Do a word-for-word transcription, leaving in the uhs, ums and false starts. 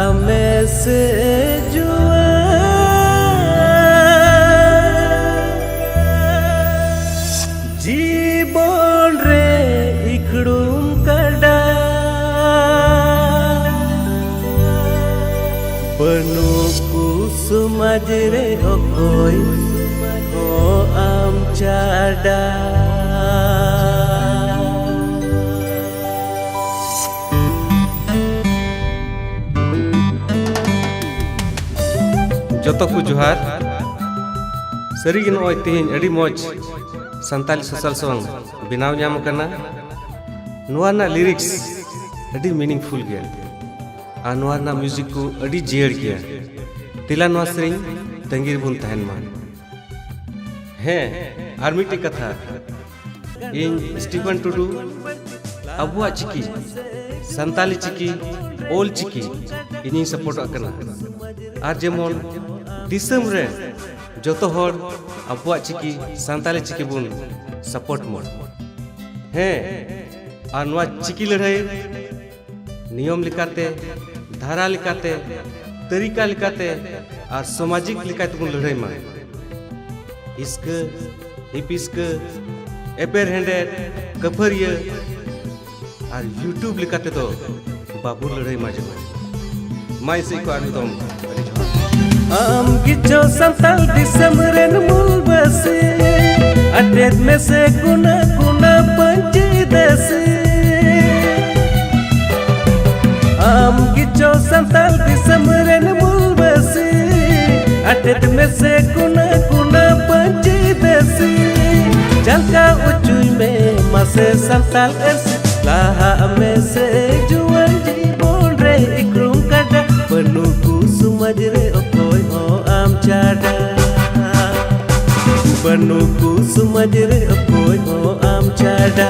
ᱟᱢᱮ ᱥᱮᱡᱩᱣᱟ᱾ ᱡᱤᱵᱚᱱ ᱨᱮ ᱤᱠᱷᱲᱩᱢ ᱠᱟᱰᱟ, ᱵᱟᱹᱱᱩᱜ ᱠᱚ ᱥᱚᱢᱟᱡᱽ ᱨᱮ ᱚᱠᱚᱭ ᱦᱚᱸ ᱟᱢ ᱪᱷᱟᱰᱟ᱾ ᱡᱚᱛᱚ ᱠᱚ ᱡᱚᱦᱟᱨ᱾ ᱥᱟᱹᱨᱤᱜᱮ ᱱᱚᱜᱼᱚᱭ ᱛᱮᱦᱮᱧ ᱟᱹᱰᱤ ᱢᱚᱡᱽ ᱥᱟᱱᱛᱟᱞᱤ social song ᱵᱮᱱᱟᱣ ᱧᱟᱢ ᱟᱠᱟᱱᱟ᱾ ᱱᱚᱣᱟ ᱨᱮᱱᱟᱜ lyrics ᱟᱹᱰᱤ meaningful ᱜᱮᱭᱟ ᱟᱨ ᱱᱚᱣᱟ ᱨᱮᱱᱟᱜ music ᱠᱚ ᱟᱹᱰᱤ ᱡᱤᱭᱟᱹᱲ ᱜᱮᱭᱟ᱾ ᱫᱮᱞᱟ ᱱᱚᱣᱟ ᱥᱮᱨᱮᱧ ᱛᱟᱺᱜᱤ ᱨᱮᱵᱚᱱ ᱛᱟᱦᱮᱱ ᱢᱟ᱾ ᱦᱮᱸ, ᱟᱨ ᱢᱤᱫᱴᱮᱡ ᱠᱟᱛᱷᱟ, ᱤᱧ ᱥᱴᱤᱯᱷᱟᱱ ᱴᱩᱰᱩ ᱟᱵᱚᱣᱟᱜ ᱪᱤᱠᱤ, ᱥᱟᱱᱛᱟᱞᱤ ᱪᱤᱠᱤ, ᱚᱞ ᱪᱤᱠᱤ ᱤᱧᱤᱧ ᱥᱟᱯᱳᱨᱴᱟᱜ ᱠᱟᱱᱟ᱾ ᱟᱨ ᱡᱮᱢᱚᱱ ᱫᱤᱥᱚᱢ ᱨᱮ ᱡᱚᱛᱚ ᱦᱚᱲ ᱟᱵᱚᱣᱟᱜ ᱪᱤᱠᱤ, ᱥᱟᱱᱛᱟᱞᱤ ᱪᱤᱠᱤ ᱵᱚᱱ ᱥᱟᱯᱳᱨᱴ ᱢᱟ᱾ ᱦᱮᱸ, ᱟᱨ ᱱᱚᱣᱟ ᱪᱤᱠᱤ ᱞᱟᱹᱲᱦᱟᱹᱭ ᱱᱤᱭᱚᱢ ᱞᱮᱠᱟᱛᱮ, ᱫᱷᱟᱨᱟ ᱞᱮᱠᱟᱛᱮ, ᱛᱟᱹᱨᱤᱠᱟ ᱞᱮᱠᱟᱛᱮ ᱟᱨ ᱥᱟᱢᱟᱡᱤᱠ ᱞᱮᱠᱟᱛᱮ ᱵᱚᱱ ᱞᱟᱹᱲᱦᱟᱹᱭ ᱢᱟ᱾ ᱦᱤᱥᱠᱟᱹ, ᱦᱤᱯᱤᱥᱠᱟᱹ, ᱮᱯᱮᱨ ᱦᱮᱸᱰᱮᱫ, ᱠᱟᱹᱯᱷᱟᱹᱨᱤᱭᱟᱹ ᱟᱨ YouTube ᱞᱮᱠᱟᱛᱮ ᱫᱚ ᱵᱟᱵᱚ ᱞᱟᱹᱲᱦᱟᱹᱭ ᱢᱟ ᱡᱮᱢᱚᱱ᱾ ᱢᱟ ᱤᱥᱤ ᱠᱚ ᱟᱨ ᱢᱤᱫ ᱫᱚᱢ ᱟᱹᱰᱤ ᱡᱚᱦᱟᱨ᱾ ᱟᱢ ᱜᱮᱪᱚ ᱥᱟᱱᱛᱟᱲ ᱫᱤᱥᱚᱢ ᱨᱮᱱ ᱢᱩᱞ ᱵᱟᱹᱥᱤ, ᱟᱴᱮᱫ ᱢᱮᱥᱮ ᱠᱩᱱᱟ ᱠᱩᱱᱟ ᱯᱟᱹᱧᱪᱤ ᱫᱟᱹᱥᱤ᱾ ᱟᱢ ᱜᱮᱪᱚ ᱥᱟᱱᱛᱟᱲ ᱫᱤᱥᱚᱢ ᱨᱮᱱ ᱢᱩᱞ ᱵᱟᱹᱥᱤ, ᱟᱴᱮᱫ ᱢᱮᱥᱮ ᱠᱩᱱᱟ ᱠᱩᱱᱟ ᱯᱟᱹᱧᱪᱤ ᱫᱟᱹᱥᱤ᱾ ᱡᱟᱞᱠᱟ ᱚᱪᱚᱭ ᱢᱮ ᱢᱟᱥᱮ ᱥᱟᱱᱛᱟᱲ ᱟᱹᱨᱥᱤ, ᱞᱟᱦᱟᱜ ᱢᱮᱥᱮ ᱡᱩᱣᱟᱹᱱ ᱡᱤᱵᱚᱱ ᱨᱮ ᱤᱠᱲᱩᱢ ᱠᱟᱰᱟ᱾ ᱵᱟᱹᱱᱩᱜ ᱠᱚ ᱥᱚᱢᱟᱡᱽ ᱨᱮ ᱚᱠᱚᱭ ᱦᱚᱸ ᱟᱢ ᱪᱷᱟᱰᱟ, ᱵᱟᱹᱱᱩᱜ ᱠᱚ ᱥᱚᱢᱟᱡᱽ ᱨᱮ ᱚᱠᱚᱭ ᱦᱚᱸ ᱟᱢ ᱪᱷᱟᱰᱟ᱾